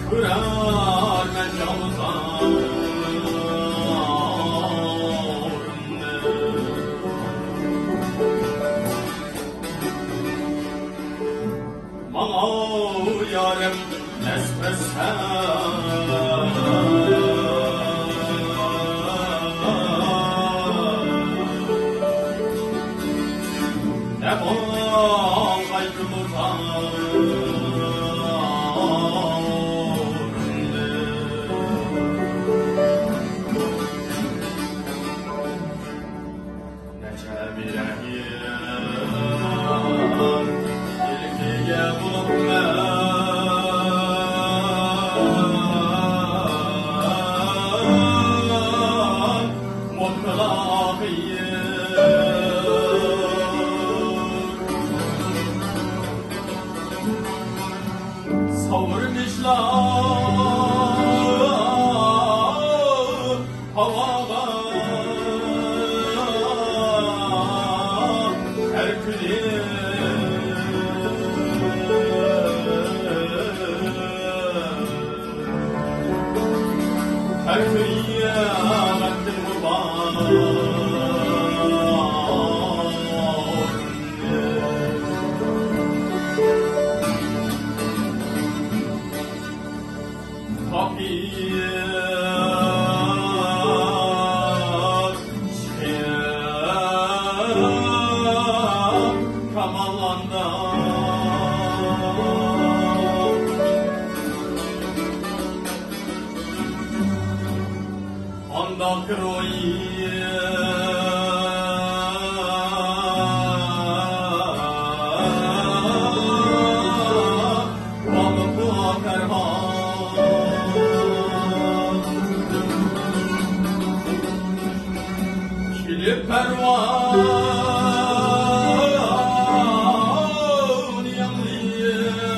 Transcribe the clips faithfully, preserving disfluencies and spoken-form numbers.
كۆرەرمەن جانسان. ماڭا يارىم ئەسمەسەن، دەپ ئاڭلايدۇ نۇرلار. نەچچە مىليارد يىل ئىلكىگە بولۇپ مەن مۇتلەق يىل. ساۋۇرمىشلار ھاۋاغا ھەر كۈنى. ھەر كۈنى يەتتىن غۇبار. تاپىپ چىقىپ كاماللاندىم. ئانداق روھى بالىققا پەرۋان. كېلىپ پەرۋان ياڭلىيىپ،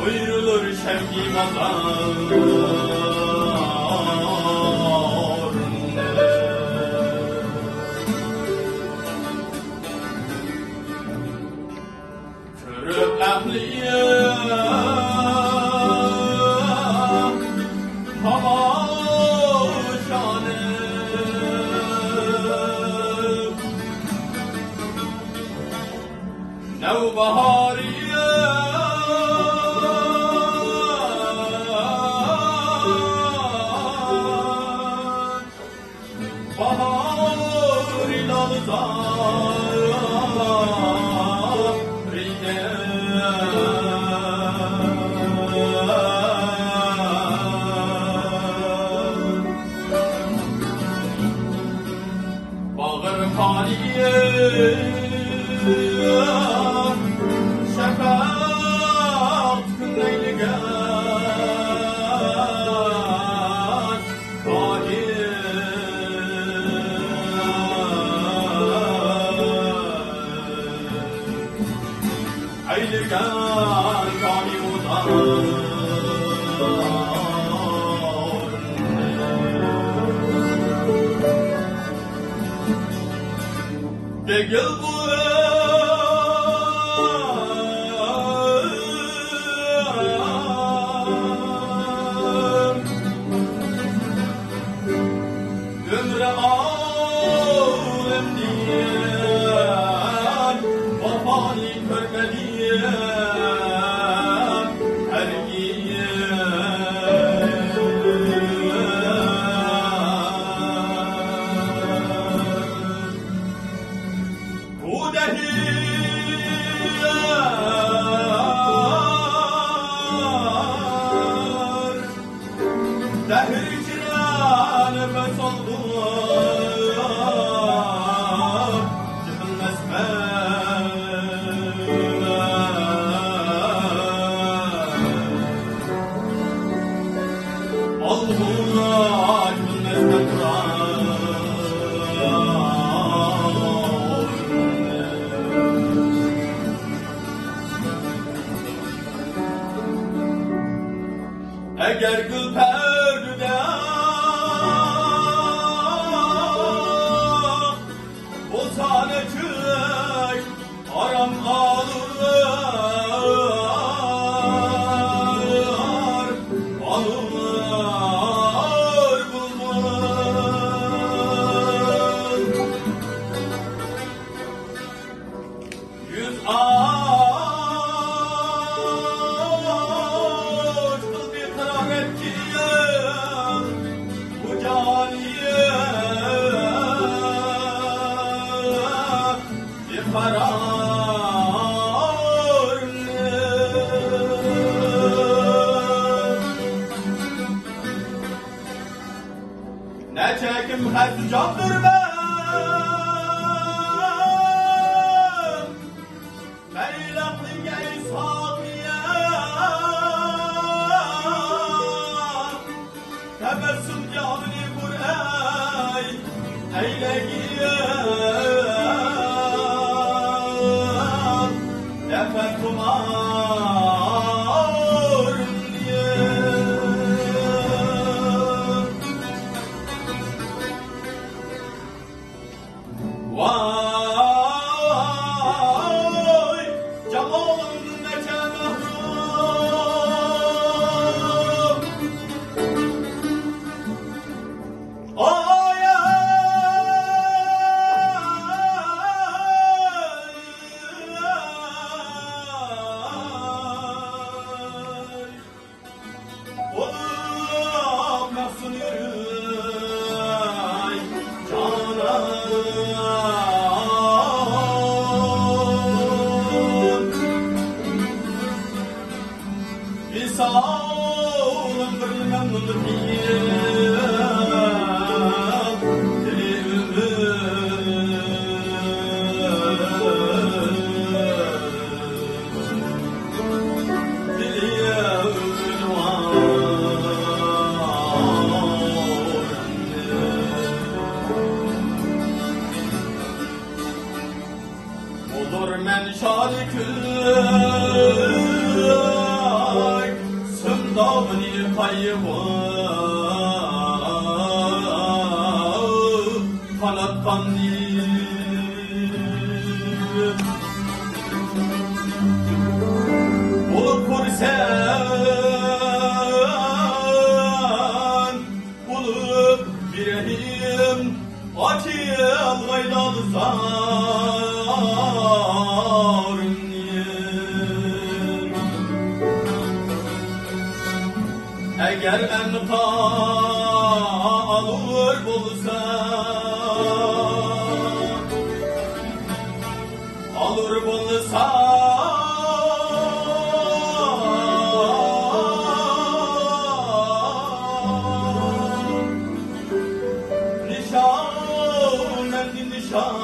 قۇيرۇلۇر شەمئى مازار. كۆرۈپ ئەقلىم تاماشانى، نەۋباھارى باھارى لالزارىدەك. باغرى قانىيىپ شەپەق كۈنلەيلىگەن. دېگىل بۇ ئۆمرى ئالەمدىن ۋاپانى كۆرمىدى ھەرگىز. بۇ دەھر دەھر ئىچىدە نەپەس ئالغۇم جىقىلمەسمەن. يەر گۈل پەردىدە بولسا نەچۈك ئارام ئالۇر، ئالۇر بۇلبۇل. يۈز ئاچ قىلدى قىران ئەتكىن بۇ جانىيىم بىقارارنى. نەچچە كۈن خەت جاندۇرمەن، مەيلەقلىگەي ساقىيە. تەبەسسۇم جانىنى بۇر ئەي، ئەيلەگىن دەپە خۇمارىمنى. ۋاي، جامالىڭدىن نەچچە مەھرۇم. ئاي، ئاي، ئاي. بولۇپ مەھزۇن يۈرەي جانان. ۋىسالىڭ بىرلا مەمنۇن قىيىن دىلى ئۈمىد. بولۇرمەن شادى كۈلۈپ، سىنداۋنى قايغۇ قاناتقاندىن. بولۇپ خۇرسەن بولۇپ بېرەيىم ئاچىلغاي دادىسارنى. ئەگەر ئەنقا ئالۇر بولسا، ئالۇر بولسا، نىشان، مەندىن نىشان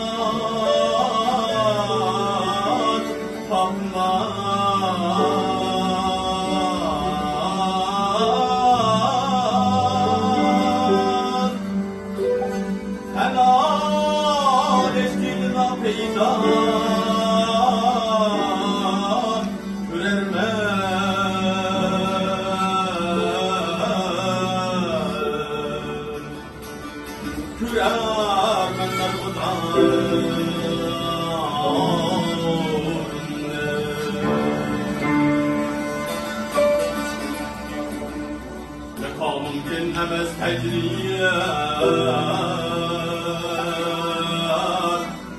تاپماس. پەنا دەشتىدىن پەيدا كۆرەرمەن. كۆرەرمەن دەرغۇدان. لىقا مۇمكىن ئەمەس تەجرىبە،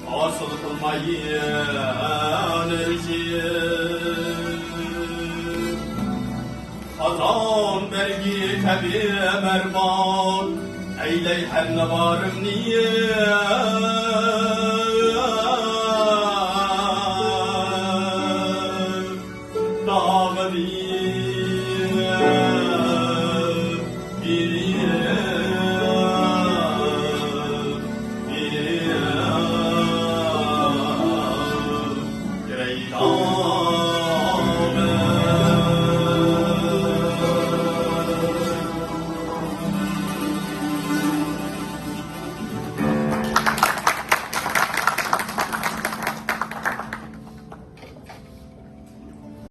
ھاسىل قىلماي ئېرىشىپ. خازان بەرگى كەبى مەرۋان، ئەيلەي ھەر ناۋارىمنى. داغىنى